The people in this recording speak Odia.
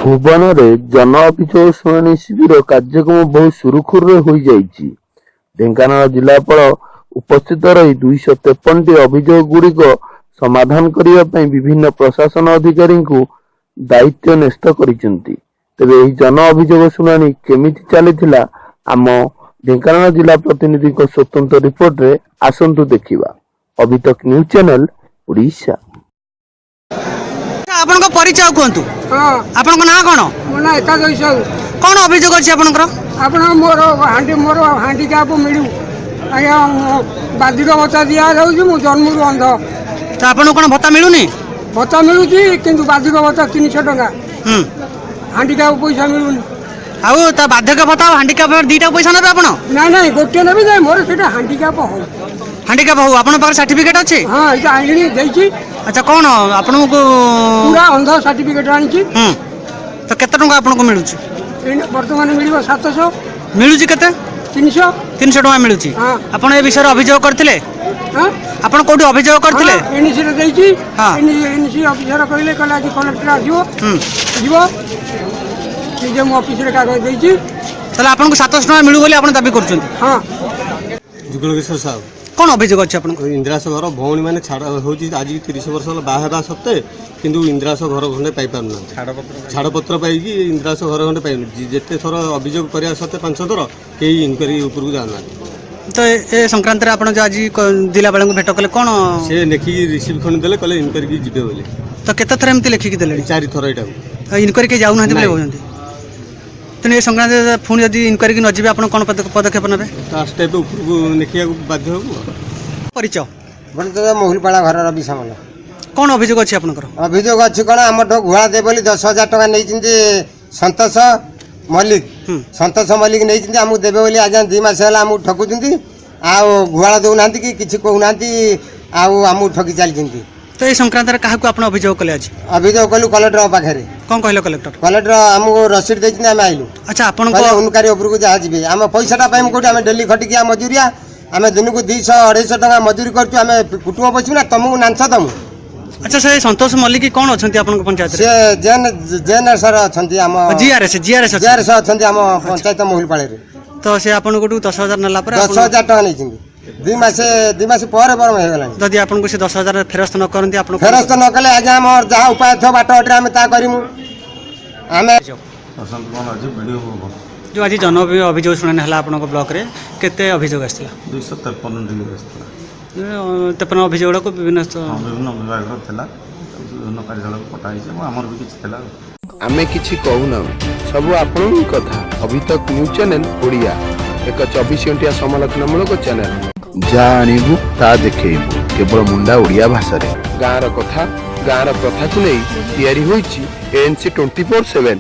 ଭୁବନରେ ଜନ ଅଭିଯୋଗ ଶୁଣାଣି ଶିବିର କାର୍ଯ୍ୟକ୍ରମ ବହୁ ସୁରୁଖୁରୁରେ ହୋଇଯାଇଛି। ଢେଙ୍କାନାଳ ଜିଲ୍ଲାପାଳ ଉପସ୍ଥିତ ରହି 253ଟି ଅଭିଯୋଗ ଗୁଡ଼ିକ ସମାଧାନ କରିବା ପାଇଁ ବିଭିନ୍ନ ପ୍ରଶାସନ ଅଧିକାରୀଙ୍କୁ ଦାୟିତ୍ୱ ନ୍ୟସ୍ତ କରିଛନ୍ତି। ତେବେ ଏହି ଜନ ଅଭିଯୋଗ ଶୁଣାଣି କେମିତି ଚାଲିଥିଲା, ଆମ ଢେଙ୍କାନାଳ ଜିଲ୍ଲା ପ୍ରତିନିଧିଙ୍କ ସ୍ୱତନ୍ତ୍ର ରିପୋର୍ଟରେ ଆସନ୍ତୁ ଦେଖିବା। ଅଭିତକ ନ୍ୟୁଜ୍ ଚ୍ୟାନେଲ, ଓଡ଼ିଶା। ଆପଣଙ୍କ ପରିଚୟ କୁହନ୍ତୁ। ହଁ। ଆପଣଙ୍କ ନାଁ କ'ଣ? ମୋ ନାଁ ଏକାଦଶୀ ସାହୁ। କ'ଣ ଅଭିଯୋଗ ଅଛି ଆପଣଙ୍କର? ଆପଣ ମୋର ହାଣ୍ଡିକ୍ୟାପ୍ ମିଳୁ ଆଜ୍ଞା। ବାର୍ଦ୍ଧକ୍ୟ ଭତ୍ତା ଦିଆଯାଉଛି, ମୁଁ ଜନ୍ମରୁ ଅନ୍ଧ। ତ ଆପଣଙ୍କୁ କ'ଣ ଭତ୍ତା ମିଳୁନି? ଭତ୍ତା ମିଳୁଛି, କିନ୍ତୁ ବାର୍ଦ୍ଧକ୍ୟ ଭତ୍ତା 300 ଟଙ୍କା, ହାଣ୍ଡିକ୍ୟାପ୍ ପଇସା ମିଳୁନି। ଆଉ ତା ବାର୍ଦ୍ଧକ୍ୟ ଭତ୍ତା ଆଉ ହାଣ୍ଡିକ୍ୟାପ୍ ଦୁଇଟା ପଇସା ନେବେ ଆପଣ? ନାଇଁ, ଗୋଟିଏ ନେବି। ନାଇଁ, ମୋର ସେଇଟା ହାଣ୍ଡିକ୍ୟାପ୍ ହଉ। ହାଣ୍ଡିକ୍ୟାପ୍ ହଉ। ଆପଣଙ୍କ ପାଖରେ ସାର୍ଟିଫିକେଟ୍ ଅଛି? ହଁ, ଏଇଟା ଆଣିଲି, ଦେଇଛି। ଆଚ୍ଛା, କ'ଣ ଆପଣଙ୍କୁ ପୁରା ଅନ୍ଧ ସାର୍ଟିଫିକେଟ୍ ଆଣିଛି। ତ କେତେ ଟଙ୍କା ଆପଣଙ୍କୁ ମିଳୁଛି? ଏଇନା ବର୍ତ୍ତମାନ ମିଳିବ 700। ମିଳୁଛି କେତେ? 300। 300 ଟଙ୍କା ମିଳୁଛି? ହଁ। ଆପଣ ଏ ବିଷୟରେ ଅଭିଯୋଗ କରିଥିଲେ? ହଁ। ଆପଣ କୋଉଠି ଅଭିଯୋଗ କରିଥିଲେ? ଏନ୍ସିରେ ଦେଇଛି। ହଁ। ଏନ୍ସି ଅଫିସର କହିଲେ ଆଜି କଲେକ୍ଟର ଆସିବ, ଯିବ। ନିଜେ ମୁଁ ଅଫିସରେ କାଗଜ ଦେଇଛି। ତାହେଲେ ଆପଣଙ୍କୁ 700 ଟଙ୍କା ମିଳୁ ବୋଲି ଆପଣ ଦାବି କରୁଛନ୍ତି? ହଁ। ଯୁଗଳ କିଶୋର ସାହୁ। କ'ଣ ଅଭିଯୋଗ ଅଛି ଆପଣଙ୍କ? ଇନ୍ଦିରାସ ଘର ଭଉଣୀମାନେ ଛାଡ଼ ହେଉଛି। ଆଜି 30 ବର୍ଷ ହେଲା ବାହା ହେବା ସତ୍ତ୍ୱେ କିନ୍ତୁ ଇନ୍ଦିରାସ ଘର ଖଣ୍ଡେ ପାଇପାରୁନାହାନ୍ତି। ଛାଡ଼ପତ୍ର ପାଇକି ଇନ୍ଦିରାସ ଘର ଖଣ୍ଡେ ପାଇନୁ। ଯେତେ ଥର ଅଭିଯୋଗ କରିବା ସତ୍ତ୍ୱେ 5 ଥର କେହି ଇନକ୍ୱାରି ଉପରକୁ ଯାଉନାହାନ୍ତି। ତ ଏ ସଂକ୍ରାନ୍ତରେ ଆପଣ ଯେଉଁ ଆଜି ଜିଲ୍ଲାପାଳଙ୍କୁ ଭେଟ କଲେ, କ'ଣ ସେ ଲେଖିକି ରିସିଭ୍ ଖଣ୍ଡେ ଦେଲେ, କହିଲେ ଇନକ୍ୱାରି ଯିବେ ବୋଲି। ତ କେତେ ଥର ଏମିତି ଲେଖିକି ଦେଲେଣି? 4 ଥର ଏଇଟାକୁ। ଇନକ୍ୱାରି କେହି ଯାଉନାହାନ୍ତି ବୋଲି ନାଇଁ। କହୁଛନ୍ତି। ତେଣୁ ଏ ସଂକ୍ରାନ୍ତରେ ପୁଣି ଯଦି ଇନକ୍ୱାରି ନ ଯିବେ, ଆପଣ କ'ଣ ପଦକ୍ଷେପ ନେବେ? ତା ଷ୍ଟେପ୍ ଉପରକୁ ଲେଖିବାକୁ ବାଧ୍ୟ ହେବୁ ଆଉ। ପରିଚୟ? ବନିତ ମହୁଲପାଳା ଘର, ରବି ସାମଲ। କ'ଣ ଅଭିଯୋଗ ଅଛି ଆପଣଙ୍କର? ଅଭିଯୋଗ ଅଛି କ'ଣ, ଆମଠୁ ଗୁହାଳ ଦେ ବୋଲି 10,000 ଟଙ୍କା ନେଇଛନ୍ତି ସନ୍ତୋଷ ମଲ୍ଲିକ। ସନ୍ତୋଷ ମଲ୍ଲିକ ନେଇଛନ୍ତି, ଆମକୁ ଦେବେ ବୋଲି ଆଜି 2 ମାସ ହେଲା ଆମକୁ ଠକୁଛନ୍ତି। ଆଉ ଗୁହାଳ ଦେଉନାହାନ୍ତି କି କିଛି କହୁନାହାନ୍ତି, ଆଉ ଆମକୁ ଠକି ଚାଲିଛନ୍ତି। ତ ଏ ସଂକ୍ରାନ୍ତରେ କାହାକୁ ଆପଣ ଅଭିଯୋଗ କଲେ ଆଜି? ଅଭିଯୋଗ କଲୁ କଲେକ୍ଟରଙ୍କ ପାଖରେ। କ'ଣ କହିଲେ କଲେକ୍ଟର? କଲେକ୍ଟର ଆମକୁ ରସିଦ ଦେଇଛନ୍ତି, ଆମେ ଆଇଲୁ। ଆଚ୍ଛା, ଆପଣଙ୍କ କହିଲେ ଉନକାରୀ ଉପରକୁ ଯାହା ଯିବେ। ଆମ ପଇସାଟା ପାଇଁ କୋଉଠି? ଆମେ ଡେଲି ଖଟିକିଆ ମଜୁରିଆ, ଆମେ ଦିନକୁ 200 250 ଟଙ୍କା ମଜୁରି କରୁଛୁ। ଆମେ କୁଟୁମ୍ବ ପୋଷିବୁ ନା ତମକୁ ନାଞ୍ଚ ଦମୁ? ଆଚ୍ଛା, ସେ ସନ୍ତୋଷ ମଲ୍ଲିକ କ'ଣ ଅଛନ୍ତି ଆପଣଙ୍କ ପଞ୍ଚାୟତରେ? ସେ ଜେନ୍ ସାର୍ ଅଛନ୍ତି ଆମ ଜିଆର୍ଏସ୍, ଜିଆର୍ଏସ୍। ଜିଆର୍ଏସ୍ ଅଛନ୍ତି ଆମ ପଞ୍ଚାୟତ ମହୁଲପାଳରେ। ତ ସେ ଆପଣଙ୍କଠୁ 10,000 ନେଲା ପରେ 10 ହଜାର ଟଙ୍କା ନେଇଛନ୍ତି, 2 ମାସ, 2 ମାସ ପରେ ବରଂ ହେଇଗଲାଣି। ଯଦି ଆପଣଙ୍କୁ ସେ 10,000 ଫେରସ୍ତ ନ କରନ୍ତି, ଆପଣ ଫେରସ୍ତ ନ କଲେ ଆଜ୍ଞା, ଆମର ଯାହା ଉପାୟ ଥିବ ବାଟ ବାଟରେ ଆମେ ତାହା କରିମୁ ଆମେ। ପ୍ରଶାନ୍ତ କୁମାର ମାଝୀ, ବିଡ଼ିଓ। ଯେଉଁ ଆଜି ଜନ ଅଭିଯୋଗ ଶୁଣାଣି ହେଲା ଆପଣଙ୍କ ବ୍ଲକରେ, କେତେ ଅଭିଯୋଗ ଆସିଥିଲା? 253 ଆସିଥିଲା। 53 ଅଭିଯୋଗ ଗୁଡ଼ାକୁ ବିଭିନ୍ନ ହଁ, ବିଭିନ୍ନ ବିଭାଗର ଥିଲା, ବିଭିନ୍ନ କାର୍ଯ୍ୟାଳୟକୁ ପଠା ହେଇଛି ଏବଂ ଆମର ବି କିଛି ଥିଲା। ଆମେ କିଛି କହୁନାହୁଁ, ସବୁ ଆପଣଙ୍କ କଥା। ଅଭିତକ ନ୍ୟୁଜ୍ ଚ୍ୟାନେଲ ଓଡ଼ିଆ ଏକ 24 ଘଣ୍ଟିଆ ସମାଲୋଚନାମୂଳକ ଚ୍ୟାନେଲ। ଯାହା ଆଣିବୁ ତାହା ଦେଖେଇବୁ କେବଳ ମୁଣ୍ଡା ଓଡ଼ିଆ ଭାଷାରେ। ଗାଁର କଥା, ଗାଁର ପ୍ରଥାକୁ ନେଇ ତିଆରି ହୋଇଛି ଏଏନସି 24/7।